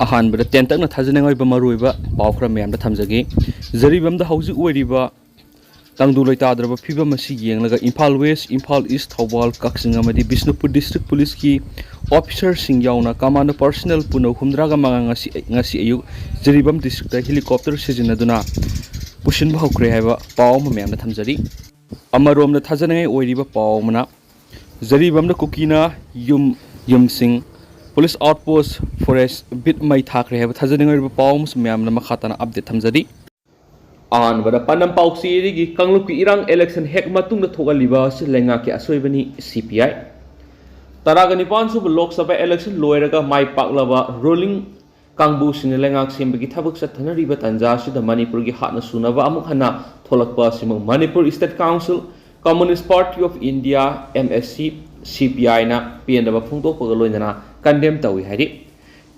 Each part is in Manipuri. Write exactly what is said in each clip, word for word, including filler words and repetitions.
ꯑꯍꯥꯟꯕꯗ ꯇꯦꯟꯇꯛꯅ ꯊꯥꯖꯅꯤꯡꯉꯥꯏ ꯑꯣꯏꯕ ꯃꯔꯨꯑꯣꯏꯕ ꯄꯥꯎ ꯈꯔ ꯃꯌꯥꯝꯗ ꯊꯝꯖꯒꯦ꯫ ꯖꯔꯤꯕꯝꯗ ꯍꯧꯖꯤꯛ ꯑꯣꯏꯔꯤꯕ ꯇꯪꯗꯨ ꯂꯩꯇꯥꯗ꯭ꯔꯕ ꯐꯤꯕꯝ ꯑꯁꯤ ꯌꯦꯡꯂꯒ ꯏꯝꯐꯥꯜ ꯋꯦꯁ, ꯏꯝꯐꯥꯜ ꯏꯁ, ꯊꯧꯕꯥꯜ, ꯀꯛꯆꯤꯡ ꯑꯃꯗꯤ ꯕꯤꯁꯅꯨꯄꯨꯔ ꯗꯤꯁꯇ꯭ꯔꯤꯛ ꯄꯨꯂꯤꯁꯀꯤ ꯑꯣꯐꯤꯁꯔꯁꯤꯡ ꯌꯥꯎꯅ ꯀꯃꯥꯟꯗꯣ ꯄꯔꯁꯅꯦꯜ ꯄꯨꯟꯅ ꯍꯨꯝꯗ꯭ꯔꯥꯒ ꯃꯉꯥ ꯉꯁꯤ, ꯉꯁꯤ ꯑꯌꯨꯛ ꯖꯤꯔꯤꯕꯥꯝ ꯗꯤꯁꯇ꯭ꯔꯤꯛꯇ ꯍꯦꯂꯤꯀꯣꯞꯇꯔ ꯁꯤꯖꯤꯟꯅꯗꯨꯅ ꯄꯨꯁꯤꯟꯕ ꯍꯧꯈ꯭ꯔꯦ ꯍꯥꯏꯕ ꯄꯥꯎ ꯑꯃ ꯃꯌꯥꯝꯗ ꯊꯝꯖꯔꯤ꯫ ꯑꯃꯔꯣꯝꯗ ꯊꯥꯖꯅꯤꯡꯉꯥꯏ ꯑꯣꯏꯔꯤꯕ ꯄꯥꯎ ꯑꯃꯅ, ꯖꯔꯤꯕꯥꯝꯗ ꯀꯨꯀꯤꯅ ꯌꯨꯝ, ꯌꯨꯝꯁꯤꯡ, ꯄꯨꯂꯤꯁ ꯑꯥꯎꯠꯄꯣꯁ, ꯐꯣꯔꯦꯁ ꯕꯤꯠ ꯃꯩ ꯊꯥꯈ꯭ꯔꯦ ꯍꯥꯏꯕ ꯊꯥꯖꯅꯤꯡꯉꯥꯏ ꯑꯣꯏꯔꯤꯕ ꯄꯥꯎ ꯑꯃꯁꯨ ꯃꯌꯥꯝꯅ ꯃꯈꯥ ꯇꯥꯅ ꯑꯞꯗꯦꯠ ꯊꯝꯖꯔꯤ꯫ ꯑꯍꯥꯟꯕꯗ ꯄꯥꯟꯗꯝ ꯄꯥꯎꯆꯦꯗꯒꯤ ꯀꯥꯡꯂꯨꯞꯀꯤ ꯏꯔꯥꯡ ꯏꯂꯦꯛꯁꯟ ꯍꯦꯛ ꯃꯇꯨꯡꯗ ꯊꯣꯛꯍꯜꯂꯤꯕ ꯑꯁꯤ ꯂꯩꯉꯥꯛꯀꯤ ꯑꯁꯣꯏꯕꯅꯤ, ꯁꯤ ꯄꯤ ꯑꯥꯏ꯫ ꯇꯔꯥꯒ ꯅꯤꯄꯥꯟ ꯁꯨꯕ ꯂꯣꯛ ꯁꯚꯥ ꯏꯂꯦꯛꯁꯟ ꯂꯣꯏꯔꯒ ꯃꯥꯏ ꯄꯥꯛꯂꯕ ꯔꯨꯂꯤꯡ ꯀꯥꯡꯕꯨꯁꯤꯡꯅ ꯂꯩꯉꯥꯛ ꯁꯦꯝꯕꯒꯤ ꯊꯕꯛ ꯆꯠꯊꯅꯔꯤꯕ ꯇꯥꯟꯖꯥ ꯑꯁꯤꯗ ꯃꯅꯤꯄꯨꯔꯒꯤ ꯍꯥꯠꯅ ꯁꯨꯅꯕ ꯑꯃꯨꯛ ꯍꯟꯅ ꯊꯣꯛꯂꯛꯄ ꯑꯁꯤꯃꯛ Manipur state council, communist party of India, M S C, C ꯄꯤ ꯑꯥꯏꯅ ꯄꯦꯟꯗꯕ ꯐꯣꯡꯗꯣꯛꯄꯒ ꯂꯣꯏꯅꯅ ꯀꯟꯗꯦꯝ ꯇꯧꯏ ꯍꯥꯏꯔꯤ꯫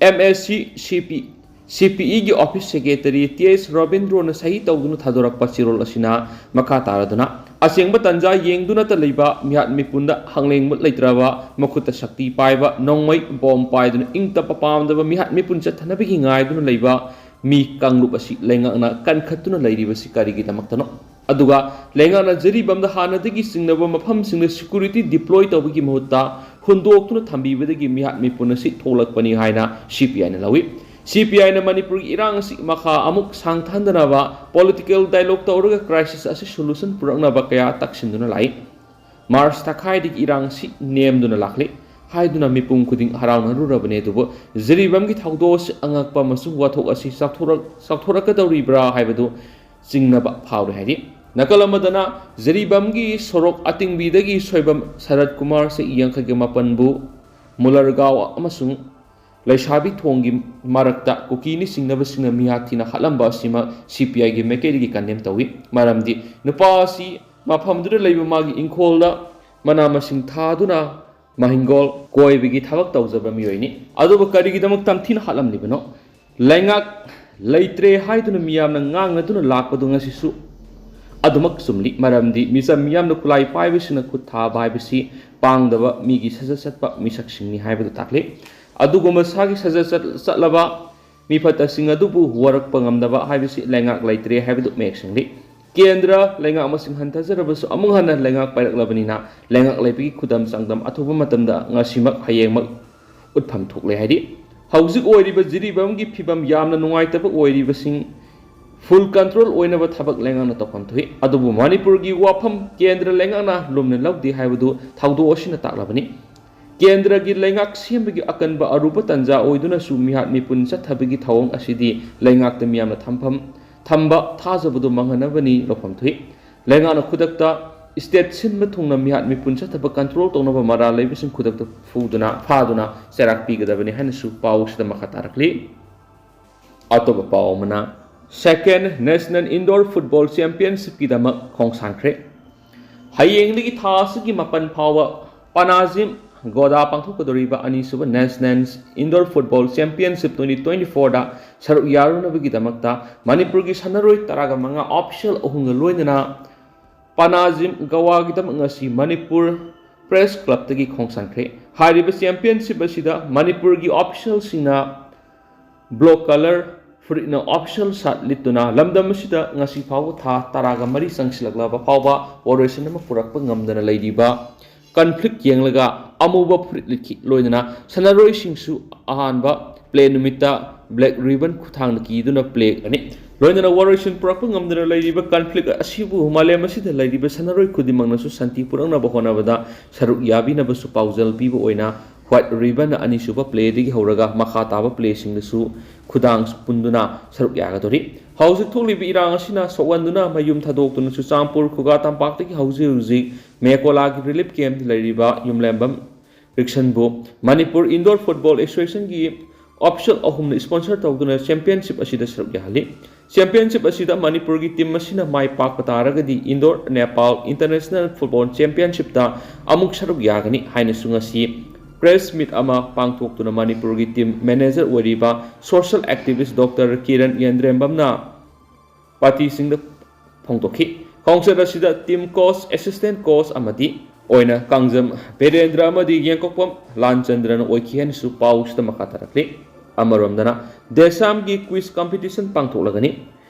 ꯑꯦꯝ ꯑꯦꯁ ꯁꯤ, ꯁꯤ ꯄꯤ, ꯁꯤ ꯄꯤ ꯏꯒꯤ ꯑꯣꯐꯤꯁ ꯁꯦꯀ꯭ꯔꯦꯇꯔꯤ ꯇꯤ ꯑꯦꯁ ꯔꯣꯕꯤꯟꯗ꯭ꯔꯣꯅ ꯁꯍꯤ ꯇꯧꯗꯨꯅ ꯊꯥꯗꯣꯔꯛꯄ ꯆꯦꯔꯣꯜ ꯑꯁꯤꯅ ꯃꯈꯥ ꯇꯥꯔꯗꯨꯅ, ꯑꯁꯦꯡꯕ ꯇꯥꯟꯖꯥ ꯌꯦꯡꯗꯨꯅꯇ ꯂꯩꯕ ꯃꯤꯍꯥꯠ ꯃꯤꯄꯨꯟꯗ ꯍꯪꯂꯦꯡꯕ ꯂꯩꯇ꯭ꯔꯕ, ꯃꯈꯨꯠꯇ ꯁꯛꯇꯤ ꯄꯥꯏꯕ, ꯅꯣꯡꯃꯩ ꯕꯣꯝ ꯄꯥꯏꯗꯨꯅ ꯏꯪ ꯇꯞꯄ ꯄꯥꯝꯗꯕ ꯃꯤꯍꯥꯠ ꯃꯤꯄꯨꯟ ꯆꯠꯊꯅꯕꯒꯤ ꯉꯥꯏꯗꯨꯅ ꯂꯩꯕ ꯃꯤ ꯀꯥꯡꯂꯨꯞ ꯑꯁꯤ ꯂꯩꯉꯥꯛꯅ ꯀꯟꯈꯠꯇꯨꯅ ꯂꯩꯔꯤꯕꯁꯤ ꯀꯔꯤꯒꯤꯗꯃꯛꯇꯅꯣ? ꯑꯗꯨꯒ ꯂꯩꯉꯥꯛꯅ ꯖꯔꯤꯕꯥꯝꯗ ꯍꯥꯟꯅꯗꯒꯤ ꯆꯤꯡꯅꯕ ꯃꯐꯝꯁꯤꯡꯗ ꯁꯦꯀ꯭ꯌꯨꯔꯤꯇꯤ ꯗꯤꯄ꯭ꯂꯣꯏ ꯇꯧꯕꯒꯤ ꯃꯍꯨꯠꯇ ꯍꯨꯟꯗꯣꯛꯇꯨꯅ ꯊꯝꯕꯤꯕꯗꯒꯤ ꯃꯤꯍꯥꯠ ꯃꯤꯄꯨꯟ ꯑꯁꯤ ꯊꯣꯛꯂꯛꯄꯅꯤ ꯍꯥꯏꯅ ꯁꯤ ꯄꯤ ꯑꯥꯏꯅ ꯂꯧꯏ꯫ ꯁꯤ ꯄꯤ ꯑꯥꯏꯅ ꯃꯅꯤꯄꯨꯔꯒꯤ ꯏꯔꯥꯡ ꯑꯁꯤ ꯃꯈꯥ ꯑꯃꯨꯛ ꯁꯥꯡꯊꯍꯟꯗꯅꯕ ꯄꯣꯂꯤꯇꯤꯀꯦꯜ ꯗꯥꯏꯂꯣꯒ ꯇꯧꯔꯒ ꯀ꯭ꯔꯥꯏꯁꯤꯁ ꯑꯁꯤ ꯁꯣꯂꯨꯁꯟ ꯄꯨꯔꯛꯅꯕ ꯀꯌꯥ ꯇꯛꯁꯤꯟꯗꯨꯅ ꯂꯥꯛꯏ꯫ ꯃꯥꯔꯆ ꯊꯥꯈꯥꯏꯗꯒꯤ ꯏꯔꯥꯡ ꯑꯁꯤ ꯅꯦꯝꯗꯨꯅ ꯂꯥꯛꯂꯤ ꯍꯥꯏꯗꯨꯅ ꯃꯤꯄꯨꯝ ꯈꯨꯗꯤꯡ ꯍꯔꯥꯎꯅꯔꯨꯔꯕꯅꯤ꯫ ꯑꯗꯨꯕꯨ ꯖꯤꯔꯤꯕꯥꯝꯒꯤ ꯊꯧꯗꯣꯛ ꯑꯁꯤ ꯑꯉꯛꯄ ꯑꯃꯁꯨꯡ ꯋꯥꯊꯣꯛ ꯑꯁꯤ ꯆꯥꯎꯊꯣꯔꯛ-, ꯆꯥꯎꯊꯣꯔꯛꯀꯗꯧꯔꯤꯕ꯭ꯔꯥ ꯍꯥꯏꯕꯗꯨ ꯆꯤꯡꯅꯕ ꯐꯥꯎꯔꯦ ꯍꯥꯏꯔꯤ꯫ ꯅꯥꯀꯜ ꯑꯃꯗꯅ ꯖꯤꯔꯤꯕꯥꯝꯒꯤ ꯁꯣꯔꯣꯛ ꯑꯇꯤꯡꯕꯤꯗꯒꯤ ꯁꯣꯏꯕꯝ ꯁꯔꯠ ꯀꯨꯃꯥꯔ ꯆꯍꯤ ꯌꯥꯡꯈꯩꯒ ꯃꯥꯄꯟꯕꯨ ꯃꯨꯂꯔꯒꯥꯎ ꯑꯃꯁꯨꯡ ꯂꯩꯁꯥꯕꯤ ꯊꯣꯡꯒꯤ ꯃꯔꯛꯇ ꯀꯨꯀꯤꯅꯤ ꯆꯤꯡꯅꯕꯁꯤꯡꯅ ꯃꯤꯍꯥꯠ ꯊꯤꯅ ꯍꯥꯠꯂꯝꯕ ꯑꯁꯤꯃꯛ ꯁꯤ ꯄꯤ ꯑꯥꯏꯒꯤ ꯃꯥꯏꯀꯩꯗꯒꯤ ꯀꯟꯗꯦꯝ ꯇꯧꯏ꯫ ꯃꯔꯝꯗꯤ ꯅꯨꯄꯥ ꯑꯁꯤ ꯃꯐꯝꯗꯨꯗ ꯂꯩꯕ ꯃꯥꯒꯤ ꯏꯪꯈꯣꯜꯗ ꯃꯅꯥ ꯃꯁꯤꯡ ꯊꯥꯗꯨꯅ ꯃꯍꯤꯡꯒꯣꯜ ꯀꯣꯏꯕꯒꯤ ꯊꯕꯛ ꯇꯧꯖꯕ ꯃꯤꯑꯣꯏꯅꯤ꯫ ꯑꯗꯨꯕꯨ ꯀꯔꯤꯒꯤꯗꯃꯛ ꯇꯝꯊꯤꯅ ꯍꯥꯠꯂꯝꯂꯤꯕꯅꯣ? ꯂꯩꯉꯥꯛ ꯂꯩꯇ꯭ꯔꯦ ꯍꯥꯏꯗꯨꯅ ꯃꯤꯌꯥꯝꯅ ꯉꯥꯡꯅꯗꯨꯅ ꯂꯥꯛꯄꯗꯨ ꯉꯁꯤꯁꯨ ꯑꯗꯨꯃꯛ ꯆꯨꯝꯂꯤ꯫ ꯃꯔꯝꯗꯤ ꯃꯤꯆꯝ ꯃꯤꯌꯥꯝꯅ ꯈꯨꯠꯂꯥꯏ ꯄꯥꯏꯕꯁꯤꯡꯅ ꯈꯨꯠ ꯊꯥꯕ ꯍꯥꯏꯕꯁꯤ ꯄꯥꯡꯗꯕ ꯃꯤꯒꯤ ꯁꯖꯠ ꯆꯠꯄ ꯃꯤꯁꯛꯁꯤꯡꯅꯤ ꯍꯥꯏꯕꯗꯨ ꯇꯥꯛꯂꯤ꯫ ꯑꯗꯨꯒꯨꯝꯕ ꯁꯥꯒꯤ ꯁꯥꯖꯠ ꯆꯠ-, ꯆꯠꯂꯕ ꯃꯤꯐꯠꯇꯁꯤꯡ ꯑꯗꯨꯕꯨ ꯋꯥꯔꯛꯄ ꯉꯝꯗꯕ ꯍꯥꯏꯕꯁꯤ ꯂꯩꯉꯥꯛ ꯂꯩꯇ꯭ꯔꯦ ꯍꯥꯏꯕꯗꯨ ꯃꯌꯦꯛ ꯁꯦꯡꯂꯤ꯫ ꯀꯦꯟꯗ꯭ꯔ ꯂꯩꯉꯥꯛ ꯃꯁꯤꯡ ꯍꯟꯊꯖꯔꯕꯁꯨ ꯑꯃꯨꯛ ꯍꯟꯅ ꯂꯩꯉꯥꯛ ꯄꯥꯏꯔꯛꯂꯕꯅꯤꯅ ꯂꯩꯉꯥꯛ ꯂꯩꯕꯒꯤ ꯈꯨꯗꯝ ꯆꯥꯡꯗꯝ ꯑꯊꯨꯕ ꯃꯇꯝꯗ ꯉꯁꯤꯃꯛ ꯍꯌꯦꯡꯃꯛ ꯎꯠꯐꯝ ꯊꯣꯛꯂꯦ ꯍꯥꯏꯔꯤ꯫ ꯍꯧꯖꯤꯛ ꯑꯣꯏꯔꯤꯕ ꯖꯤꯔꯤꯕꯥꯝꯒꯤ ꯐꯤꯕꯝ ꯌꯥꯝꯅ ꯅꯨꯡꯉꯥꯏꯇꯕ ꯑꯣꯏꯔꯤꯕꯁꯤꯡ full control ꯑꯣꯏꯅꯕ ꯊꯕꯛ ꯂꯩꯉꯥꯛꯅ ꯇꯧꯐꯝ ꯊꯣꯛꯏ꯫ ꯑꯗꯨꯕꯨ ꯃꯅꯤꯄꯨꯔꯒꯤ ꯋꯥꯐꯝ ꯀꯦꯟꯗ꯭ꯔ ꯂꯩꯉꯥꯛꯅ ꯂꯨꯝꯅ ꯂꯧꯗꯦ ꯍꯥꯏꯕꯗꯨ ꯊꯧꯗꯣꯛ ꯑꯁꯤꯅ ꯇꯥꯛꯂꯕꯅꯤ꯫ ꯀꯦꯟꯗ꯭ꯔꯒꯤ ꯂꯩꯉꯥꯛ ꯁꯦꯝꯕꯒꯤ ꯑꯀꯟꯕ ꯑꯔꯨꯕ ꯇꯥꯟꯖꯥ ꯑꯣꯏꯗꯨꯅꯁꯨ ꯃꯤꯍꯥꯠ ꯃꯤꯄꯨꯟ ꯆꯠꯊꯕꯒꯤ ꯊꯧꯑꯣꯡ ꯑꯁꯤꯗꯤ ꯂꯩꯉꯥꯛꯇ ꯃꯤꯌꯥꯝꯅ ꯊꯝꯐꯝ, ꯊꯝꯕ ꯊꯥꯖꯕꯗꯨ ꯃꯥꯡꯍꯟꯅꯕꯅꯤ ꯂꯧꯐꯝ ꯊꯣꯛꯏ꯫ ꯂꯩꯉꯥꯛꯅ ꯈꯨꯗꯛꯇ state ꯁꯤꯟꯕ ꯊꯨꯡꯅ ꯃꯤꯍꯥꯠ ꯃꯤꯄꯨꯟ ꯆꯠꯊꯕ control ꯇꯧꯅꯕ ꯃꯔꯥꯜ ꯂꯩꯕꯁꯤꯡ ꯈꯨꯗꯛꯇ ꯐꯨꯗꯨꯅ, ꯐꯥꯗꯨꯅ ꯆꯩꯔꯥꯛ ꯄꯤꯒꯗꯕꯅꯤ ꯍꯥꯏꯅꯁꯨ ꯄꯥꯎ ꯑꯁꯤꯗ ꯃꯈꯥ ꯇꯥꯔꯛꯂꯤ꯫ ꯑꯇꯣꯞꯄ ꯄꯥꯎ ꯑꯃꯅ, second National Indoor Football Championshipꯀꯤꯗꯃꯛ ꯈꯣꯡꯁꯥꯟꯈ꯭ꯔꯦ꯫ ꯍꯌꯦꯡꯗꯒꯤ ꯊꯥ ꯑꯁꯤꯒꯤ ꯃꯥꯄꯟ ꯐꯥꯎꯕ ꯄꯅꯥꯖꯤꯝ ꯒꯣꯗꯥ ꯄꯥꯡꯊꯣꯛꯀꯗꯧꯔꯤꯕ ꯑꯅꯤꯁꯨꯕ National Indoor Football Championship twenty twenty fourꯗ ꯁꯔꯨꯛ ꯌꯥꯔꯨꯅꯕꯒꯤꯗꯃꯛꯇ ꯃꯅꯤꯄꯨꯔꯒꯤ ꯁꯥꯟꯅꯔꯣꯏ ꯇꯔꯥꯒ ꯃꯉꯥ official ꯑꯍꯨꯝꯒ ꯂꯣꯏꯅꯅ ꯄꯅꯥꯖꯤꯝ ꯒꯋꯥꯒꯤꯗꯃꯛ ꯉꯁꯤ ꯃꯅꯤꯄꯨꯔ Press Clubꯇꯒꯤ ꯈꯣꯡꯁꯥꯟꯈ꯭ꯔꯦ꯫ ꯍꯥꯏꯔꯤꯕ championship ꯑꯁꯤꯗ ꯃꯅꯤꯄꯨꯔꯒꯤ officialꯁꯤꯡꯅ black colour ꯐꯨꯔꯤꯠꯅ official shirt ꯂꯤꯠꯇꯨꯅ ꯂꯝꯗꯝ ꯑꯁꯤꯗ ꯉꯁꯤ ꯐꯥꯎꯕ ꯊꯥ ꯇꯔꯥꯒ ꯃꯔꯤ ꯆꯪꯁꯤꯜꯂꯛꯂꯕ ꯐꯥꯎꯕ ꯋꯥꯔꯣꯏꯁꯤꯟ ꯑꯃ ꯄꯨꯔꯛꯄ ꯉꯝꯗꯅ ꯂꯩꯔꯤꯕ conflict ꯌꯦꯡꯂꯒ ꯑꯃꯨꯕ ꯐꯨꯔꯤꯠ ꯂꯤꯠꯈꯤ꯫ ꯂꯣꯏꯅꯅ ꯁꯥꯟꯅꯔꯣꯏꯁꯤꯡꯁꯨ ꯑꯍꯥꯟꯕ play ꯅꯨꯃꯤꯠꯇ black ribbon ꯈꯨꯠꯊꯥꯡꯗ ꯀꯤꯗꯨꯅ play ꯑꯅꯤ꯫ ꯂꯣꯏꯅꯅ ꯋꯥꯔꯣꯏꯁꯤꯟ ꯄꯨꯔꯛꯄ ꯉꯝꯗꯅ ꯂꯩꯔꯤꯕ conflict ꯑꯁꯤꯕꯨ ꯃꯥꯂꯦꯝ ꯑꯁꯤꯗ ꯂꯩꯔꯤꯕ ꯁꯥꯟꯅꯔꯣꯏ ꯈꯨꯗꯤꯡꯃꯛꯅꯁꯨ ꯁꯥꯟꯇꯤ ꯄꯨꯔꯛꯅꯕ ꯍꯣꯠꯅꯕꯗ ꯁꯔꯨꯛ ꯌꯥꯕꯤꯅꯕꯁꯨ ꯄꯥꯎꯖꯦꯜ ꯄꯤꯕ ꯑꯣꯏꯅ white ribbon ꯑꯅꯤꯁꯨꯕ playꯗꯒꯤ ꯍꯧꯔꯒ ꯃꯈꯥ ꯇꯥꯕ playꯁꯤꯡꯗꯁꯨ ꯈꯨꯗꯥꯡ ꯄꯨꯟꯗꯨꯅ ꯁꯔꯨꯛ ꯌꯥꯒꯗꯧꯔꯤ꯫ ꯍꯧꯖꯤꯛ ꯊꯣꯛꯂꯤꯕ ꯏꯔꯥꯡ ꯑꯁꯤꯅ ꯁꯣꯛꯍꯟꯗꯨꯅ ꯃꯌꯨꯝ ꯊꯥꯗꯣꯛꯇꯨꯅ ꯆꯨꯔꯆꯥꯟꯄꯨꯔ ꯈꯨꯒꯥ ꯇꯝꯄꯥꯛꯇꯒꯤ ꯍꯧꯖꯤꯛ ꯍꯧꯖꯤꯛ ꯃꯦꯀꯣꯂꯥꯒꯤ relief camp ꯂꯩꯔꯤꯕ ꯌꯨꯝꯂꯦꯝꯕꯝ ꯔꯤꯛꯁꯟꯕꯨ ꯃꯅꯤꯄꯨꯔ Indoor Football Associationꯒꯤ official ꯑꯍꯨꯝꯅ sponsor ꯇꯧꯗꯨꯅ championship ꯑꯁꯤꯗ ꯁꯔꯨꯛ ꯌꯥꯍꯜꯂꯤ꯫ Championship ꯑꯁꯤꯗ ꯃꯅꯤꯄꯨꯔꯒꯤ team ꯑꯁꯤꯅ ꯃꯥꯏ ꯄꯥꯛꯄ ꯇꯥꯔꯒꯗꯤ Indoor Nepal International Football Championshipꯇ ꯑꯃꯨꯛ ꯁꯔꯨꯛ ꯌꯥꯒꯅꯤ ꯍꯥꯏꯅꯁꯨ ꯉꯁꯤ press meet ꯑꯃ ꯄꯥꯡꯊꯣꯛꯇꯨꯅ ꯃꯅꯤꯄꯨꯔꯒꯤ team manager ꯑꯣꯏꯔꯤꯕ social activist Doctor ꯀꯤꯔꯟ ꯌꯦꯟꯗ꯭ꯔꯦꯝꯕꯝꯅ partyꯁꯤꯡꯗ ꯐꯣꯡꯗꯣꯛꯈꯤ꯫ Concert ꯑꯁꯤꯗ team coach, assistant coach ꯑꯃꯗꯤ ꯑꯣꯏꯅ ꯀꯥꯡꯖꯝ ꯕꯤꯔꯦꯟꯗ꯭ꯔ ꯑꯃꯗꯤ ꯌꯦꯡꯀꯣꯛꯄꯝ ꯂꯥꯟꯆꯟꯗ꯭ꯔꯅ ꯑꯣꯏꯈꯤ ꯍꯥꯏꯅꯁꯨ ꯄꯥꯎꯁꯤꯗ ꯃꯈꯥ ꯇꯥꯔꯛꯂꯤ꯫ ꯑꯃꯔꯣꯝꯗꯅ ꯗꯦꯁꯥꯝꯒꯤ quiz competition ꯄꯥꯡꯊꯣꯛꯂꯒꯅꯤ꯫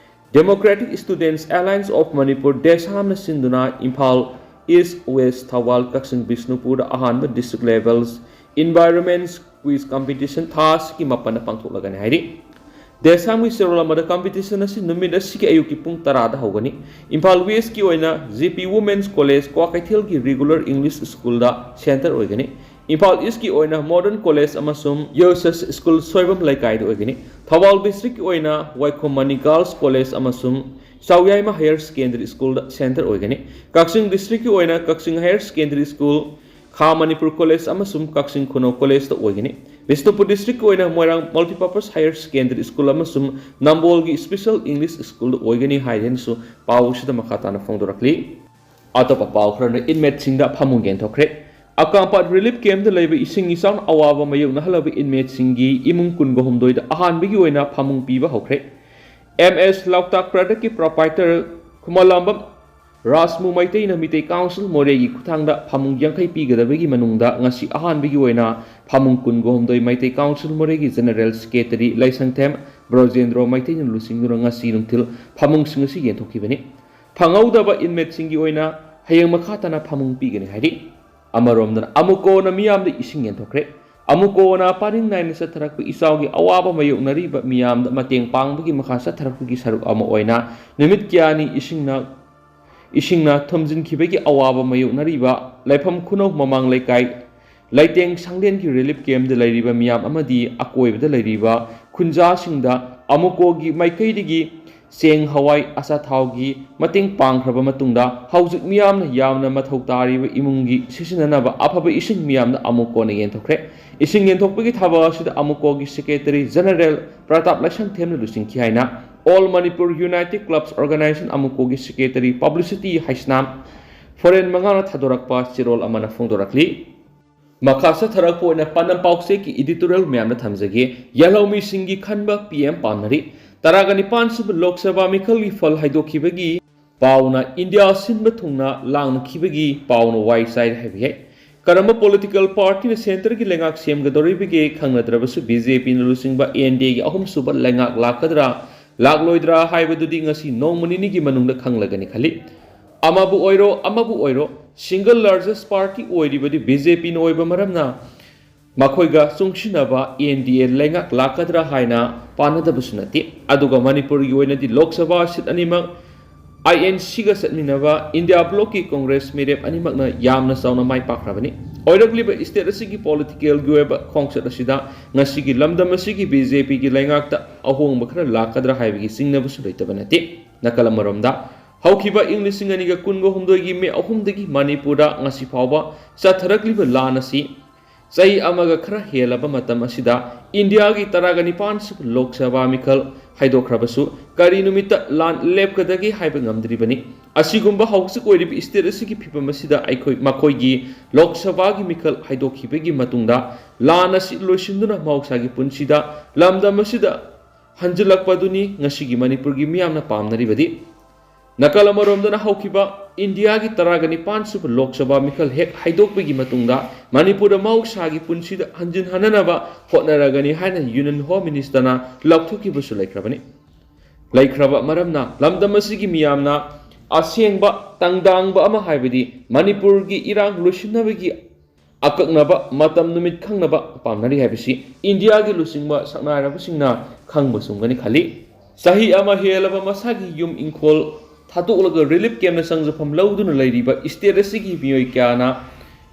Democratic Students Alliance of Manipur, ꯗꯦꯁꯥꯝꯅ ꯁꯤꯟꯗꯨꯅ ꯏꯝꯐꯥꯜ ꯏꯁ, ꯋꯦꯁ, ꯊꯧꯕꯥꯜ, ꯀꯛꯆꯤꯡ, ꯕꯤꯁꯅꯨꯄꯨꯔꯗ ꯑꯍꯥꯟꯕ district levels environments quiz competition ꯊꯥ ꯑꯁꯤꯒꯤ ꯃꯥꯄꯟꯗ ꯄꯥꯡꯊꯣꯛꯂꯒꯅꯤ ꯍꯥꯏꯔꯤ꯫ ꯗꯦꯁꯥꯝꯒꯤ ꯆꯦꯔꯣꯜ ꯑꯃꯗ competition ꯑꯁꯤ ꯅꯨꯃꯤꯠ ꯑꯁꯤꯒꯤ ꯑꯌꯨꯛꯀꯤ ꯄꯨꯡ ꯇꯔꯥꯗ ꯍꯧꯒꯅꯤ꯫ ꯏꯝꯐꯥꯜ ꯋꯦꯁꯀꯤ ꯑꯣꯏꯅ J P Women's College ꯀ꯭ꯋꯥꯀꯩꯊꯦꯜꯒꯤ regular English schoolꯗ centre ꯑꯣꯏꯒꯅꯤ꯫ ꯏꯝꯐꯥꯜ ꯏꯁꯀꯤ ꯑꯣꯏꯅ Modern College ꯑꯃꯁꯨꯡ Yosas School ꯁꯣꯏꯕꯝ ꯂꯩꯀꯥꯏꯗ ꯑꯣꯏꯒꯅꯤ꯫ ꯊꯧꯕꯥꯜ districtꯀꯤ ꯑꯣꯏꯅ ꯋꯥꯏꯈꯣꯝ ꯃꯅꯤ Girls College ꯑꯃꯁꯨꯡ ꯆꯥꯎꯌꯥꯏꯃ Higher Secondary Schoolꯗ centre ꯑꯣꯏꯒꯅꯤ꯫ ꯀꯛꯆꯤꯡ districtꯀꯤ ꯑꯣꯏꯅ ꯀꯛꯆꯤꯡ Higher Secondary School, ꯈꯥ ꯃꯅꯤꯄꯨꯔ College ꯑꯃꯁꯨꯡ ꯀꯛꯆꯤꯡ ꯈꯨꯅꯧ Collegeꯇ ꯑꯣꯏꯒꯅꯤ꯫ ꯕꯤꯁꯅꯨꯄꯨꯔ districtꯀꯤ ꯑꯣꯏꯅ ꯃꯣꯏꯔꯥꯡ Multipurpose Higher Secondary School ꯑꯃꯁꯨꯡ ꯅꯝꯕꯣꯜꯒꯤ Special English Schoolꯗ ꯑꯣꯏꯒꯅꯤ ꯍꯥꯏꯗꯅꯁꯨ ꯄꯥꯎ ꯑꯁꯤꯗ ꯃꯈꯥ ꯇꯥꯅ ꯐꯣꯡꯗꯣꯔꯛꯂꯤ꯫ ꯑꯇꯣꯞꯄ ꯄꯥꯎ ꯈꯔꯅ inmateꯁꯤꯡꯗ ꯐꯃꯨꯡ ꯌꯦꯟꯊꯣꯛꯈ꯭ꯔꯦ꯫ ꯑꯀꯥꯝꯄꯥꯠ relief campꯇ ꯂꯩꯕ ꯏꯁꯤꯡ ꯏꯆꯥꯎꯅ ꯑꯋꯥꯕ ꯃꯥꯌꯣꯛꯅꯍꯜꯂꯕ inmateꯁꯤꯡꯒꯤ ꯏꯃꯨꯡ ꯀꯨꯟꯒ ꯍꯨꯝꯗꯣꯏꯗ ꯑꯍꯥꯟꯕꯒꯤ ꯑꯣꯏꯅ ꯐꯃꯨꯡ ꯄꯤꯕ ꯍꯧꯈ꯭ꯔꯦ꯫ M S ꯂꯣꯛꯇꯥꯛ productꯀꯤ proprietor ꯈꯨꯃꯂꯥꯝꯕꯝ ꯔꯥꯖꯃꯨ ꯃꯩꯇꯩꯅ ꯃꯤꯇꯩ Council ꯃꯣꯔꯦꯒꯤ ꯈꯨꯠꯊꯥꯡꯗ ꯐꯃꯨꯡ ꯌꯥꯡꯈꯩ ꯄꯤꯒꯗꯕꯒꯤ ꯃꯅꯨꯡꯗ ꯉꯁꯤ ꯑꯍꯥꯟꯕꯒꯤ ꯑꯣꯏꯅ ꯐꯃꯨꯡ ꯀꯨꯟꯒ ꯍꯨꯝꯗꯣꯏ ꯃꯩꯇꯩ Council ꯃꯣꯔꯦꯒꯤ General Secretary ꯂꯩꯁꯪꯊꯦꯝ ꯕ꯭ꯔꯣꯖꯦꯟꯗ꯭ꯔꯣ ꯃꯩꯇꯩꯅ ꯂꯨꯆꯤꯡꯗꯨꯅ ꯉꯁꯤ ꯅꯨꯡꯊꯤꯜ ꯐꯃꯨꯡꯁꯤꯡ ꯑꯁꯤ ꯌꯦꯟꯊꯣꯛꯈꯤꯕꯅꯤ꯫ ꯐꯪꯍꯧꯗꯕ inmateꯁꯤꯡꯒꯤ ꯑꯣꯏꯅ ꯍꯌꯦꯡ ꯃꯈꯥ ꯇꯥꯅ ꯐꯃꯨꯡ ꯄꯤꯒꯅꯤ ꯍꯥꯏꯔꯤ꯫ ꯑꯃꯔꯣꯝꯗꯅ ꯑꯃꯨꯀꯣꯅ ꯃꯤꯌꯥꯝꯗ ꯏꯁꯤꯡ ꯌꯦꯟꯊꯣꯛꯈ꯭ꯔꯦ꯫ ꯑꯃꯨꯀꯣꯅ ꯄꯔꯤꯡ ꯅꯥꯏꯅ ꯆꯠꯊꯔꯛꯄ ꯏꯆꯥꯎꯒꯤ ꯑꯋꯥꯕ ꯃꯥꯌꯣꯛꯅꯔꯤꯕ ꯃꯤꯌꯥꯝꯗ ꯃꯇꯦꯡ ꯄꯥꯡꯕꯒꯤ ꯃꯈꯥ ꯆꯠꯊꯔꯛꯄꯒꯤ ꯁꯔꯨꯛ ꯑꯃ ꯑꯣꯏꯅ ꯅꯨꯃꯤꯠ ꯀꯌꯥꯅꯤ ꯏꯁꯤꯡꯅ, ꯏꯁꯤꯡꯅ ꯊꯨꯝꯖꯤꯟꯈꯤꯕꯒꯤ ꯑꯋꯥꯕ ꯃꯥꯌꯣꯛꯅꯔꯤꯕ ꯂꯩꯐꯝ ꯈꯨꯅꯧ ꯃꯃꯥꯡ ꯂꯩꯀꯥꯏ ꯂꯩꯇꯦꯡ ꯁꯪꯂꯦꯟꯒꯤ relief campꯇ ꯂꯩꯔꯤꯕ ꯃꯤꯌꯥꯝ ꯑꯃꯗꯤ ꯑꯀꯣꯏꯕꯗ ꯂꯩꯔꯤꯕ ꯈꯨꯟꯖꯥꯁꯤꯡꯗ ꯑꯃꯨꯀꯣꯒꯤ ꯃꯥꯏꯀꯩꯗꯒꯤ ꯆꯦꯡ, ꯍꯋꯥꯏ, ꯑꯆꯥꯊꯥꯎꯒꯤ ꯃꯇꯦꯡ ꯄꯥꯡꯈ꯭ꯔꯕ ꯃꯇꯨꯡꯗ ꯍꯧꯖꯤꯛ ꯃꯤꯌꯥꯝꯅ ꯌꯥꯝꯅ ꯃꯊꯧ ꯇꯥꯔꯤꯕ ꯏꯃꯨꯡꯒꯤ ꯁꯤꯖꯤꯟꯅꯅꯕ ꯑꯐꯕ ꯏꯁꯤꯡ ꯃꯤꯌꯥꯝꯗ ꯑꯃꯨꯀꯣꯅ ꯌꯦꯟꯊꯣꯛꯈ꯭ꯔꯦ꯫ ꯏꯁꯤꯡ ꯌꯦꯟꯊꯣꯛꯄꯒꯤ ꯊꯕꯛ ꯑꯁꯤꯗ ꯑꯃꯨꯀꯣꯒꯤ Secretary General ꯄ꯭ꯔꯇꯥꯞ ꯂꯥꯏꯁꯪꯊꯦꯝꯅ ꯂꯨꯆꯤꯡꯈꯤ ꯍꯥꯏꯅ All Manipur United Clubs Organization ꯑꯃꯨꯀꯣꯒꯤ Secretary Publicity ꯍꯩꯁꯅꯥꯝ ꯐꯣꯔꯦꯟ ꯃꯉꯥꯅ ꯊꯥꯗꯣꯔꯛꯄ ꯆꯦꯔꯣꯜ ꯑꯃꯅ ꯐꯣꯡꯗꯣꯔꯛꯂꯤ꯫ ꯃꯈꯥ ꯆꯠꯊꯔꯛꯄ ꯑꯣꯏꯅ ꯄꯥꯟꯗꯝ ꯄꯥꯎꯆꯦꯒꯤ editorial ꯃꯌꯥꯝꯗ ꯊꯝꯖꯒꯦ꯫ ꯌꯥꯜꯍꯧꯃꯤꯁꯤꯡꯒꯤ ꯈꯟꯕ P M ꯄꯥꯝꯅꯔꯤ꯫ ꯇꯔꯥꯒ ꯅꯤꯄꯥꯟ ꯁꯨꯕ ꯂꯣꯛ ꯁꯚꯥ ꯃꯤꯈꯜꯒꯤ ꯐꯜ ꯍꯥꯏꯗꯣꯛꯈꯤꯕꯒꯤ ꯄꯥꯎꯅ ꯏꯟꯗꯤꯌꯥ ꯁꯤꯟꯕ ꯊꯨꯡꯅ ꯂꯥꯡꯅꯈꯤꯕꯒꯤ ꯄꯥꯎꯅ ꯋꯥꯏ ꯆꯥꯏꯔꯦ ꯍꯥꯏꯕ ꯌꯥꯏ꯫ ꯀꯔꯝꯕ ꯄꯣꯂꯤꯇꯤꯀꯦꯜ ꯄꯥꯔꯇꯤꯅ ꯁꯦꯟꯇꯔꯒꯤ ꯂꯩꯉꯥꯛ ꯁꯦꯝꯒꯗꯧꯔꯤꯕꯒꯦ ꯈꯪꯅꯗ꯭ꯔꯕꯁꯨ, ꯕꯤ ꯖꯦ ꯄꯤꯅ ꯂꯨꯆꯤꯡꯕ ꯑꯦꯟ ꯗꯤ ꯑꯦꯒꯤ ꯑꯍꯨꯝꯁꯨꯕ ꯂꯩꯉꯥꯛ ꯂꯥꯛꯀꯗ꯭ꯔꯥ ꯂꯥꯛꯂꯣꯏꯗ꯭ꯔꯥ ꯍꯥꯏꯕꯗꯨꯗꯤ ꯉꯁꯤ ꯅꯣꯡꯃ ꯅꯤꯅꯤꯒꯤ ꯃꯅꯨꯡꯗ ꯈꯪꯂꯒꯅꯤ ꯈꯜꯂꯤ꯫ ꯑꯃꯕꯨ ꯑꯣꯏꯔꯣ, ꯑꯃꯕꯨ ꯑꯣꯏꯔꯣ, ꯁꯤꯡꯒꯜ ꯂꯥꯔꯖꯦꯁ ꯄꯥꯔꯇꯤ ꯑꯣꯏꯔꯤꯕꯗꯤ ꯕꯤ ꯖꯦ ꯄꯤꯅ ꯑꯣꯏꯕ ꯃꯔꯝꯅ, ꯃꯈꯣꯏꯒ ꯆꯨꯡꯁꯤꯟꯅꯕ ꯑꯦꯟ ꯗꯤ ꯑꯦ ꯂꯩꯉꯥꯛ ꯂꯥꯛꯀꯗ꯭ꯔꯥ ꯍꯥꯏꯅ ꯄꯥꯅꯗꯕꯁꯨ ꯅꯠꯇꯦ꯫ ꯑꯗꯨꯒ ꯃꯅꯤꯄꯨꯔꯒꯤ ꯑꯣꯏꯅꯗꯤ ꯂꯣꯛ ꯁꯚꯥ ꯁꯤꯠ ꯑꯅꯤꯃꯛ ꯑꯥꯏ ꯑꯦꯟ ꯁꯤꯒ ꯆꯠꯃꯤꯟꯅꯕ ꯏꯟꯗꯤꯌꯥ ꯕ꯭ꯂꯣꯛꯀꯤ ꯀꯣꯡꯒ꯭ꯔꯦꯁ ꯃꯤꯔꯦꯞ ꯑꯅꯤꯃꯛꯅ ꯌꯥꯝꯅ ꯆꯥꯎꯅ ꯃꯥꯏ ꯄꯥꯛꯈ꯭ꯔꯕꯅꯤ꯫ ꯑꯣꯏꯔꯛꯂꯤꯕ ꯁ꯭ꯇꯦꯠ ꯑꯁꯤꯒꯤ ꯄꯣꯂꯤꯇꯤꯀꯦꯜꯒꯤ ꯑꯣꯏꯕ ꯈꯣꯡꯆꯠ ꯑꯁꯤꯗ ꯉꯁꯤꯒꯤ ꯂꯝꯗꯝ ꯑꯁꯤꯒꯤ ꯕꯤ ꯖꯦ ꯄꯤꯒꯤ ꯂꯩꯉꯥꯛꯇ ꯑꯍꯣꯡꯕ ꯈꯔ ꯂꯥꯛꯀꯗ꯭ꯔꯥ ꯍꯥꯏꯕꯒꯤ ꯆꯤꯡꯅꯕꯁꯨ ꯂꯩꯇꯕ ꯅꯠꯇꯦ꯫ ꯅꯥꯀꯜ ꯑꯃꯔꯣꯝꯗ, ꯍꯧꯈꯤꯕ ꯏꯪ ꯂꯤꯁꯤꯡ ꯑꯅꯤꯒ ꯀꯨꯟꯒ ꯍꯨꯝꯗꯣꯏꯒꯤ ꯃꯦ ꯑꯍꯨꯝꯗꯒꯤ ꯃꯅꯤꯄꯨꯔꯗ ꯉꯁꯤ ꯐꯥꯎꯕ ꯆꯠꯊꯔꯛꯂꯤꯕ ꯂꯥꯟ ꯑꯁꯤ ꯆꯍꯤ ꯑꯃꯒ ꯈꯔ ꯍꯦꯜꯂꯕ ꯃꯇꯝ ꯑꯁꯤꯗ ꯏꯟꯗꯤꯌꯥꯒꯤ ꯇꯔꯥꯒ ꯅꯤꯄꯥꯟ ꯁꯨꯕ ꯂꯣꯛ ꯁꯚꯥ ꯃꯤꯈꯜ ꯍꯥꯏꯗꯣꯛꯈ꯭ꯔꯕꯁꯨ, ꯀꯔꯤ ꯅꯨꯃꯤꯠꯇ ꯂꯥꯟ ꯂꯦꯞꯀꯗꯒꯦ ꯍꯥꯏꯕ ꯉꯝꯗ꯭ꯔꯤꯕꯅꯤ꯫ ꯑꯁꯤꯒꯨꯝꯕ ꯍꯧꯖꯤꯛ ꯑꯣꯏꯔꯤꯕ ꯁ꯭ꯇꯦꯠ ꯑꯁꯤꯒꯤ ꯐꯤꯕꯝ ꯑꯁꯤꯗ ꯑꯩꯈꯣꯏ, ꯃꯈꯣꯏꯒꯤ ꯂꯣꯛ ꯁꯚꯥꯒꯤ ꯃꯤꯈꯜ ꯍꯥꯏꯗꯣꯛꯈꯤꯕꯒꯤ ꯃꯇꯨꯡꯗ ꯂꯥꯟ ꯑꯁꯤ ꯂꯣꯏꯁꯤꯟꯗꯨꯅ ꯃꯍꯧꯁꯥꯒꯤ ꯄꯨꯟꯁꯤꯗ ꯂꯝꯗꯝ ꯑꯁꯤꯗ ꯍꯟꯖꯤꯜꯂꯛꯄꯗꯨꯅꯤ ꯉꯁꯤꯒꯤ ꯃꯅꯤꯄꯨꯔꯒꯤ ꯃꯤꯌꯥꯝꯅ ꯄꯥꯝꯅꯔꯤꯕꯗꯤ꯫ ꯅꯥꯀꯜ ꯑꯃꯔꯣꯝꯗꯅ, ꯍꯧꯈꯤꯕ ꯏꯟꯗꯤꯌꯥꯒꯤ ꯇꯔꯥꯒ ꯅꯤꯄꯥꯟ ꯁꯨꯕ ꯂꯣꯛ ꯁꯚꯥ ꯃꯤꯈꯜ ꯍꯦꯛ ꯍꯥꯏꯗꯣꯛꯄꯒꯤ ꯃꯇꯨꯡꯗ ꯃꯅꯤꯄꯨꯔꯗ ꯃꯍꯧꯁꯥꯒꯤ ꯄꯨꯟꯁꯤꯗ ꯍꯟꯖꯤꯟ ꯍꯟꯅꯅꯕ ꯍꯣꯠꯅꯔꯒꯅꯤ ꯍꯥꯏꯅ ꯌꯨꯅꯤꯌꯟ ꯍꯣꯝ ꯃꯤꯅꯤꯁꯇꯔꯅ ꯂꯥꯎꯊꯣꯛꯈꯤꯕꯁꯨ ꯂꯩꯈ꯭ꯔꯕꯅꯤ꯫ ꯂꯩꯈ꯭ꯔꯕ ꯃꯔꯝꯅ, ꯂꯝꯗꯝ ꯑꯁꯤꯒꯤ ꯃꯤꯌꯥꯝꯅ ꯑꯁꯦꯡꯕ ꯇꯪꯗꯥꯡꯕ ꯑꯃ, ꯍꯥꯏꯕꯗꯤ ꯃꯅꯤꯄꯨꯔꯒꯤ ꯏꯔꯥꯡ ꯂꯣꯏꯁꯤꯟꯅꯕꯒꯤ ꯑꯀꯛꯅꯕ ꯃꯇꯝ ꯅꯨꯃꯤꯠ ꯈꯪꯅꯕ ꯄꯥꯝꯅꯔꯤ ꯍꯥꯏꯕꯁꯤ ꯏꯟꯗꯤꯌꯥꯒꯤ ꯂꯨꯆꯤꯡꯕ ꯁꯛꯅꯥꯏꯔꯕꯁꯤꯡꯅ ꯈꯪꯕ ꯆꯨꯝꯒꯅꯤ ꯈꯜꯂꯤ꯫ ꯆꯍꯤ ꯑꯃ ꯍꯦꯜꯂꯕ ꯃꯁꯥꯒꯤ ꯌꯨꯝ ꯏꯪꯈꯣꯜ ꯊꯥꯗꯣꯛꯂꯒ ꯔꯤꯂꯤꯐ ꯀꯦꯝꯞꯅ ꯆꯪꯖꯐꯝ ꯂꯧꯗꯨꯅ ꯂꯩꯔꯤꯕ ꯁ꯭ꯇꯦꯠ ꯑꯁꯤꯒꯤ ꯃꯤꯑꯣꯏ ꯀꯌꯥꯅ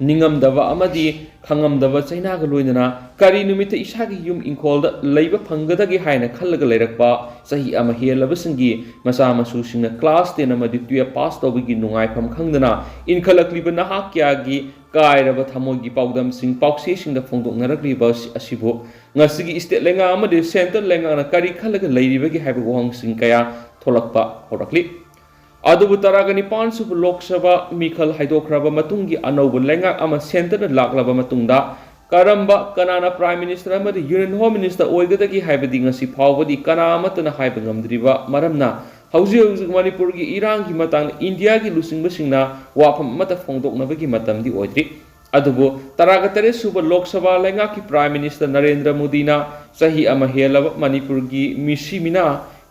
ꯅꯤꯡꯉꯝꯗꯕ ꯑꯃꯗꯤ ꯈꯪꯉꯝꯗꯕ ꯆꯩꯅꯥꯒ ꯂꯣꯏꯅꯅ ꯀꯔꯤ ꯅꯨꯃꯤꯠꯇ ꯏꯁꯥꯒꯤ ꯌꯨꯝ ꯏꯪꯈꯣꯜꯗ ꯂꯩꯕ ꯐꯪꯒꯗꯒꯦ ꯍꯥꯏꯅ ꯈꯜꯂꯒ ꯂꯩꯔꯛꯄ ꯆꯍꯤ ꯑꯃ ꯍꯦꯜꯂꯕꯁꯤꯡꯒꯤ ꯃꯆꯥ ꯃꯁꯨꯁꯤꯡꯅ ꯀ꯭ꯂꯥꯁ ꯇꯦꯟ ꯑꯃꯗꯤ ꯇꯨꯌꯦꯜꯐ ꯄꯥꯁ ꯇꯧꯕꯒꯤ ꯅꯨꯡꯉꯥꯏꯐꯝ ꯈꯪꯗꯅ ꯏꯟꯈꯠꯂꯛꯂꯤꯕ ꯅꯍꯥ ꯀꯌꯥꯒꯤ ꯀꯥꯏꯔꯕ ꯊꯃꯣꯏꯒꯤ ꯄꯥꯎꯗꯝꯁꯤꯡ ꯄꯥꯎꯆꯦꯁꯤꯡꯗ ꯐꯣꯡꯗꯣꯛꯅꯔꯛꯂꯤꯕ ꯑꯁꯤ-, ꯑꯁꯤꯕꯨ ꯉꯁꯤꯒꯤ ꯁ꯭ꯇꯦꯠ ꯂꯩꯉꯥꯛ ꯑꯃꯗꯤ ꯁꯦꯟꯇꯔ ꯂꯩꯉꯥꯛꯅ ꯀꯔꯤ ꯈꯜꯂꯒ ꯂꯩꯔꯤꯕꯒꯦ ꯍꯥꯏꯕ ꯋꯥꯍꯪꯁꯤꯡ ꯀꯌꯥ ꯊꯣꯛꯂꯛꯄ ꯍꯧꯔꯛꯂꯤ꯫ ꯑꯗꯨꯕꯨ ꯇꯔꯥꯒ ꯅꯤꯄꯥꯟ ꯁꯨꯕ ꯂꯣꯛ ꯁꯚꯥ ꯃꯤꯈꯜ ꯍꯥꯏꯗꯣꯛꯈ꯭ꯔꯕ ꯃꯇꯨꯡꯒꯤ ꯑꯅꯧꯕ ꯂꯩꯉꯥꯛ ꯑꯃ ꯁꯦꯟꯇꯔꯗ ꯂꯥꯛꯂꯕ ꯃꯇꯨꯡꯗ ꯀꯔꯝꯕ, ꯀꯅꯥꯅ ꯄ꯭ꯔꯥꯏꯝ ꯃꯤꯅꯤꯁꯇꯔ ꯑꯃꯗꯤ ꯌꯨꯅꯤꯌꯟ ꯍꯣꯝ ꯃꯤꯅꯤꯁꯇꯔ ꯑꯣꯏꯒꯗꯒꯦ ꯍꯥꯏꯕꯗꯤ ꯉꯁꯤ ꯐꯥꯎꯕꯗꯤ ꯀꯅꯥ ꯑꯃꯠꯇꯅ ꯍꯥꯏꯕ ꯉꯝꯗ꯭ꯔꯤꯕ ꯃꯔꯝꯅ ꯍꯧꯖꯤꯛ ꯍꯧꯖꯤꯛ ꯃꯅꯤꯄꯨꯔꯒꯤ ꯏꯔꯥꯡꯒꯤ ꯃꯇꯥꯡꯗ ꯏꯟꯗꯤꯌꯥꯒꯤ ꯂꯨꯆꯤꯡꯕꯁꯤꯡꯅ ꯋꯥꯐꯝ ꯑꯃꯠꯇ ꯐꯣꯡꯗꯣꯛꯅꯕꯒꯤ ꯃꯇꯝꯗꯤ ꯑꯣꯏꯗ꯭ꯔꯤ꯫ ꯑꯗꯨꯕꯨ ꯇꯔꯥꯒ ꯇꯔꯦꯠ ꯁꯨꯕ ꯂꯣꯛ ꯁꯚꯥ ꯂꯩꯉꯥꯛꯀꯤ Prime Minister ꯅꯔꯦꯟꯗ꯭ꯔ ꯃꯣꯗꯤꯅ ꯆꯍꯤ ꯑꯃ ꯍꯦꯜꯂꯕ ꯃꯅꯤꯄꯨꯔꯒꯤ ꯃꯤꯁꯤ ꯃꯤꯅꯥ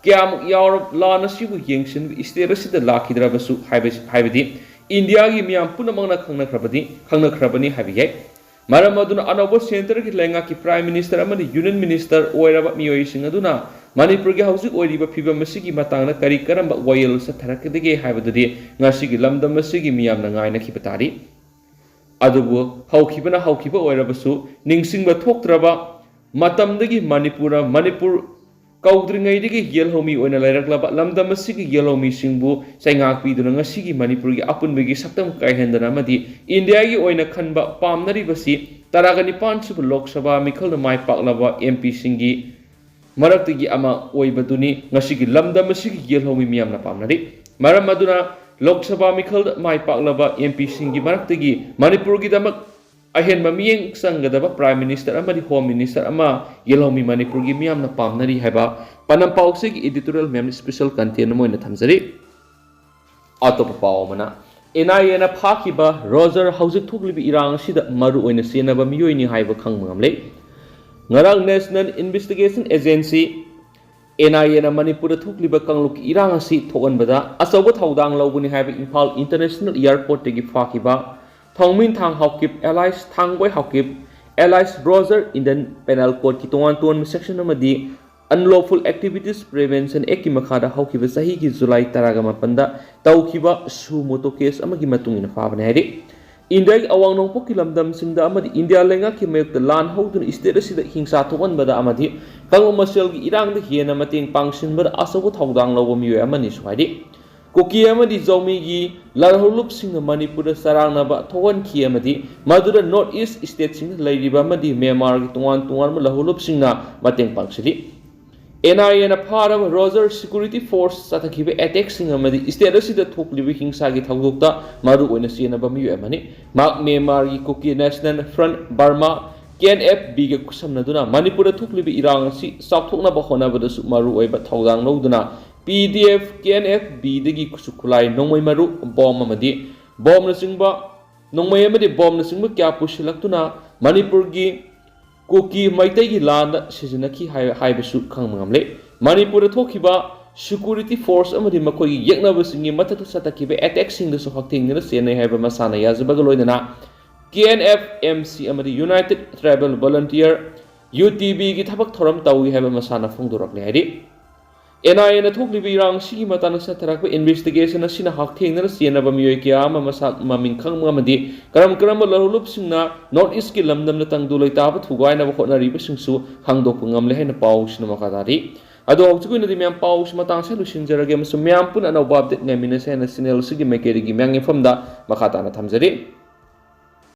ꯀꯌꯥꯃꯨꯛ ꯌꯥꯎꯔꯕ ꯂꯥꯟ ꯑꯁꯤꯕꯨ ꯌꯦꯡꯁꯤꯟꯕ state ꯑꯁꯤꯗ ꯂꯥꯛꯈꯤꯗ꯭ꯔꯕꯁꯨ ꯍꯥꯏꯕ-, ꯍꯥꯏꯕꯗꯤ ꯏꯟꯗꯤꯌꯥꯒꯤ ꯃꯤꯌꯥꯝ ꯄꯨꯝꯅꯃꯛꯅ ꯈꯪꯅꯈ꯭ꯔꯕꯗꯤ, ꯈꯪꯅꯈ꯭ꯔꯕꯅꯤ ꯍꯥꯏꯕ ꯌꯥꯏ꯫ ꯃꯔꯝ ꯑꯗꯨꯅ ꯑꯅꯧꯕ centreꯒꯤ ꯂꯩꯉꯥꯛꯀꯤ Prime Minister ꯑꯃꯗꯤ Union Minister ꯑꯣꯏꯔꯕ ꯃꯤꯑꯣꯏꯁꯤꯡ ꯑꯗꯨꯅ ꯃꯅꯤꯄꯨꯔꯒꯤ ꯍꯧꯖꯤꯛ ꯑꯣꯏꯔꯤꯕ ꯐꯤꯕꯝ ꯑꯁꯤꯒꯤ ꯃꯇꯥꯡꯗ ꯀꯔꯤ ꯀꯔꯝꯕ ꯋꯥꯌꯦꯜ ꯆꯠꯊꯔꯛꯀꯗꯒꯦ ꯍꯥꯏꯕꯗꯨꯗꯤ ꯉꯁꯤꯒꯤ ꯂꯝꯗꯝ ꯑꯁꯤꯒꯤ ꯃꯤꯌꯥꯝꯅ ꯉꯥꯏꯅꯈꯤꯕ ꯇꯥꯔꯤ꯫ ꯑꯗꯨꯕꯨ ꯍꯧꯈꯤꯕꯅ ꯍꯧꯈꯤꯕ ꯑꯣꯏꯔꯕꯁꯨ ꯅꯤꯡꯁꯤꯡꯕ ꯊꯣꯛꯇ꯭ꯔꯕ ꯃꯇꯝꯗꯒꯤ ꯃꯅꯤꯄꯨꯔ, ꯃꯅꯤꯄꯨꯔ ꯀꯧꯗ꯭ꯔꯤꯉꯩꯗꯒꯤ ꯌꯦꯜꯍꯧꯃꯤ ꯑꯣꯏꯅ ꯂꯩꯔꯛꯂꯕ ꯂꯝꯗꯝ ꯑꯁꯤꯒꯤ ꯌꯦꯜꯍꯧꯃꯤꯁꯤꯡꯕꯨ ꯆꯩꯉꯥꯛ ꯄꯤꯗꯨꯅ ꯉꯁꯤꯒꯤ ꯃꯅꯤꯄꯨꯔꯒꯤ ꯑꯄꯨꯟꯕꯒꯤ ꯁꯛꯇꯝ ꯀꯥꯏꯍꯟꯗꯅ ꯑꯃꯗꯤ ꯏꯟꯗꯤꯌꯥꯒꯤ ꯑꯣꯏꯅ ꯈꯟꯕ ꯄꯥꯝꯅꯔꯤꯕꯁꯤ ꯇꯔꯥꯒ ꯅꯤꯄꯥꯟ ꯁꯨꯕ ꯂꯣꯛ ꯁꯚꯥ ꯃꯤꯈꯜꯗ ꯃꯥꯏ ꯄꯥꯛꯂꯕ MPꯁꯤꯡꯒꯤ ꯃꯔꯛꯇꯒꯤ ꯑꯃ ꯑꯣꯏꯕꯗꯨꯅꯤ ꯉꯁꯤꯒꯤ ꯂꯝꯗꯝ ꯑꯁꯤꯒꯤ ꯌꯦꯜꯍꯧꯃꯤ ꯃꯤꯌꯥꯝꯅ ꯄꯥꯝꯅꯔꯤ꯫ ꯃꯔꯝ ꯑꯗꯨꯅ ꯂꯣꯛ ꯁꯚꯥ ꯃꯤꯈꯜꯗ ꯃꯥꯏ ꯄꯥꯛꯂꯕ MPꯁꯤꯡꯒꯤ ꯃꯔꯛꯇꯒꯤ ꯃꯅꯤꯄꯨꯔꯒꯤꯗꯃꯛ ꯑꯍꯦꯟꯕ ꯃꯤꯠꯌꯦꯡ ꯆꯪꯒꯗꯕ Prime Minister ꯑꯃꯗꯤ Home Minister ꯑꯃ ꯌꯦꯜꯍꯧꯃꯤ ꯃꯅꯤꯄꯨꯔꯒꯤ ꯃꯤꯌꯥꯝꯅ ꯄꯥꯝꯅꯔꯤ ꯍꯥꯏꯕ ꯄꯥꯎꯆꯦꯒꯤ editorial ꯃꯌꯥꯝ special content ꯑꯃ ꯑꯣꯏꯅ ꯊꯝꯖꯔꯤ꯫ ꯑꯇꯣꯞꯄ ꯄꯥꯎ ꯑꯃꯅ, NIAꯅ ꯐꯥꯈꯤꯕ ꯔꯣꯖꯔ ꯍꯧꯖꯤꯛ ꯊꯣꯛꯂꯤꯕ ꯏꯔꯥꯡ ꯑꯁꯤꯗ ꯃꯔꯨ ꯑꯣꯏꯅ ꯆꯦꯟꯅꯕ ꯃꯤꯑꯣꯏꯅꯤ ꯍꯥꯏꯕ ꯈꯪꯕ ꯉꯝꯂꯦ꯫ ꯉꯔꯥꯡ National Investigation Agency, NIAꯅ ꯃꯅꯤꯄꯨꯔꯗ ꯊꯣꯛꯂꯤꯕ ꯀꯥꯡꯂꯨꯞꯀꯤ ꯏꯔꯥꯡ ꯑꯁꯤ ꯊꯣꯛꯍꯟꯕꯗ ꯑꯆꯧꯕ ꯊꯧꯗꯥꯡ ꯂꯧꯕꯅꯤ ꯍꯥꯏꯕ Imphal International Airportꯇꯒꯤ ꯐꯥꯈꯤꯕ ꯊꯥꯡꯃꯤꯟꯊꯥꯡ Haokip alias ꯊꯥꯡꯒꯣꯏ Haokip alias Roger Indian Penal Codeꯀꯤ ꯇꯣꯉꯥꯟ ꯇꯣꯉꯥꯟꯕ section ꯑꯃꯗꯤ Unlawful Activities Prevention Actꯀꯤ ꯃꯈꯥꯗ ꯍꯧꯈꯤꯕ ꯆꯍꯤꯒꯤ ꯖꯨꯂꯥꯏ ꯇꯔꯥꯒ ꯃꯥꯄꯟꯗ ꯇꯧꯈꯤꯕ suo motu case ꯑꯃꯒꯤ ꯃꯇꯨꯡ ꯏꯟꯅ ꯐꯥꯕꯅꯤ ꯍꯥꯏꯔꯤ꯫ ꯏꯟꯗꯤꯌꯥꯒꯤ ꯑꯋꯥꯡ ꯅꯣꯡꯄꯣꯛꯀꯤ ꯂꯝꯗꯝꯁꯤꯡꯗ ꯑꯃꯗꯤ ꯏꯟꯗꯤꯌꯥ ꯂꯩꯉꯥꯛꯀꯤ ꯃꯥꯌꯣꯛꯇ ꯂꯥꯟ ꯍꯧꯗꯨꯅ state ꯑꯁꯤꯗ ꯍꯤꯡꯁꯥ ꯊꯣꯛꯍꯟꯕꯗ ꯑꯃꯗꯤ ꯀꯥꯡꯂꯨꯞ ꯃꯁꯦꯜꯒꯤ ꯏꯔꯥꯡꯗ ꯍꯦꯟꯅ ꯃꯇꯦꯡ ꯄꯥꯡꯁꯤꯟꯕꯗ ꯑꯆꯧꯕ ꯊꯧꯗꯥꯡ ꯂꯧꯕ ꯃꯤꯑꯣꯏ ꯑꯃꯅꯤꯁꯨ ꯍꯥꯏꯔꯤ꯫ ꯀꯨꯀꯤ ꯑꯃꯗꯤ ꯖꯧꯃꯤꯒꯤ ꯂꯥꯜꯍꯧꯂꯨꯞꯁꯤꯡꯅ ꯃꯅꯤꯄꯨꯔꯗ ꯆꯔꯥꯡꯅꯕ ꯊꯣꯛꯍꯟꯈꯤ ꯑꯃꯗꯤ ꯃꯗꯨꯗ North East stateꯁꯤꯡꯗ ꯂꯩꯔꯤꯕ ꯑꯃꯗꯤ ꯃ꯭ꯌꯥꯟꯃꯥꯔꯒꯤ ꯇꯣꯉꯥꯟ ꯇꯣꯉꯥꯟꯕ ꯂꯥꯜꯍꯧꯂꯨꯞꯁꯤꯡꯅ ꯃꯇꯦꯡ ꯄꯥꯡꯁꯤꯜꯂꯤ꯫ NIAꯅ ꯐꯥꯔꯕ ꯔꯣꯖꯔ security force ꯆꯠꯊꯈꯤꯕ attackꯁꯤꯡ ꯑꯃꯗꯤ state ꯑꯁꯤꯗ ꯊꯣꯛꯂꯤꯕ ꯍꯤꯡꯁꯥꯒꯤ ꯊꯧꯗꯣꯛꯇ ꯃꯔꯨ ꯑꯣꯏꯅ ꯆꯦꯟꯅꯕ ꯃꯤꯑꯣꯏ ꯑꯃꯅꯤ꯫ ꯃꯍꯥꯛ ꯃ꯭ꯌꯥꯟꯃꯥꯔꯒꯤ Kuki National Front Burma, KNFBꯒ ꯈꯨꯠꯁꯝꯅꯗꯨꯅ ꯃꯅꯤꯄꯨꯔꯗ ꯊꯣꯛꯂꯤꯕ ꯏꯔꯥꯡ ꯑꯁꯤ ꯆꯥꯎꯊꯣꯛꯅꯕ ꯍꯣꯠꯅꯕꯗꯁꯨ ꯃꯔꯨꯑꯣꯏꯕ ꯊꯧꯗꯥꯡ ꯂꯧꯗꯨꯅ P D F K N F ꯕꯤꯗꯒꯤ ꯈꯨꯠꯁꯨ ꯈꯨꯠꯂꯥꯏ, ꯅꯣꯡꯃꯩ ꯃꯔꯨ, ꯕꯣꯝ ꯑꯃꯗꯤ ꯕꯣꯝꯅꯆꯤꯡꯕ, ꯅꯣꯡꯃꯩ ꯑꯃꯗꯤ ꯕꯣꯝꯅꯆꯤꯡꯕ ꯀꯌꯥ ꯄꯨꯁꯤꯜꯂꯛꯇꯨꯅ ꯃꯅꯤꯄꯨꯔꯒꯤ ꯀꯨꯀꯤ ꯃꯩꯇꯩꯒꯤ ꯂꯥꯟꯗ ꯁꯤꯖꯤꯟꯅꯈꯤ ꯍꯥꯏ-, ꯍꯥꯏꯕꯁꯨ ꯈꯪꯕ ꯉꯝꯂꯦ꯫ ꯃꯅꯤꯄꯨꯔꯗ ꯊꯣꯛꯈꯤꯕ security force ꯑꯃꯗꯤ ꯃꯈꯣꯏꯒꯤ ꯌꯦꯛꯅꯕꯁꯤꯡꯒꯤ ꯃꯊꯛꯇ ꯆꯠꯊꯈꯤꯕ attackꯁꯤꯡꯗꯁꯨ ꯍꯛꯊꯦꯡꯅꯅ ꯆꯦꯟꯅꯩ ꯍꯥꯏꯕ ꯃꯁꯥꯅ ꯌꯥꯖꯕꯒ ꯂꯣꯏꯅꯅ ꯀꯦ ꯑꯦꯟ ꯑꯦꯐ ꯑꯦꯝ ꯁꯤ ꯑꯃꯗꯤ United Tribal Volunteer, U T ꯚꯤꯒꯤ ꯊꯕꯛ ꯊꯧꯔꯝ ꯇꯧꯏ ꯍꯥꯏꯕ ꯃꯁꯥꯅ ꯐꯣꯡꯗꯣꯔꯛꯂꯦ ꯍꯥꯏꯔꯤ꯫ ꯑꯦꯟ ꯑꯥꯏ ꯑꯦꯅ ꯊꯣꯛꯂꯤꯕ ꯏꯔꯥꯡ ꯑꯁꯤꯒꯤ ꯃꯇꯥꯡꯗ ꯆꯠꯊꯔꯛꯄ investigation ꯑꯁꯤꯅ ꯍꯛꯊꯦꯡꯅꯅ ꯆꯦꯟꯅꯕ ꯃꯤꯑꯣꯏ ꯀꯌꯥ ꯑꯃ ꯃꯁꯛ ꯃꯃꯤꯡ ꯈꯪꯕ ꯑꯃꯗꯤ ꯀꯔꯝ ꯀꯔꯝꯕ ꯂꯧꯔꯨꯂꯨꯞꯁꯤꯡꯅ North Eastꯀꯤ ꯂꯝꯗꯝꯅ ꯇꯪꯗꯨ ꯂꯩꯇꯥꯕ ꯊꯨꯒꯥꯏꯅꯕ ꯍꯣꯠꯅꯔꯤꯕꯁꯤꯡꯁꯨ ꯈꯪꯗꯣꯛꯄ ꯉꯝꯂꯦ ꯍꯥꯏꯅ ꯄꯥꯎꯁꯤꯅ ꯃꯈꯥ ꯇꯥꯔꯤ꯫ ꯑꯗꯣ ꯍꯧꯖꯤꯛꯀꯤ ꯑꯣꯏꯅꯗꯤ ꯃꯌꯥꯝ ꯄꯥꯎꯁꯤ ꯃꯇꯥꯡꯁꯦ ꯂꯣꯏꯁꯤꯟꯖꯔꯒꯦ ꯑꯃꯁꯨꯡ ꯃꯌꯥꯝ ꯄꯨꯟꯅ ꯑꯅꯧꯕ update ꯉꯥꯏꯃꯤꯟꯅꯁꯦ ꯍꯥꯏꯅ channel ꯑꯁꯤꯒꯤ ꯃꯥꯏꯀꯩꯗꯒꯤ ꯃꯌꯥꯝꯒꯤ ꯃꯐꯝꯗ ꯃꯈꯥ ꯇꯥꯅ ꯊꯝꯖꯔꯤ꯫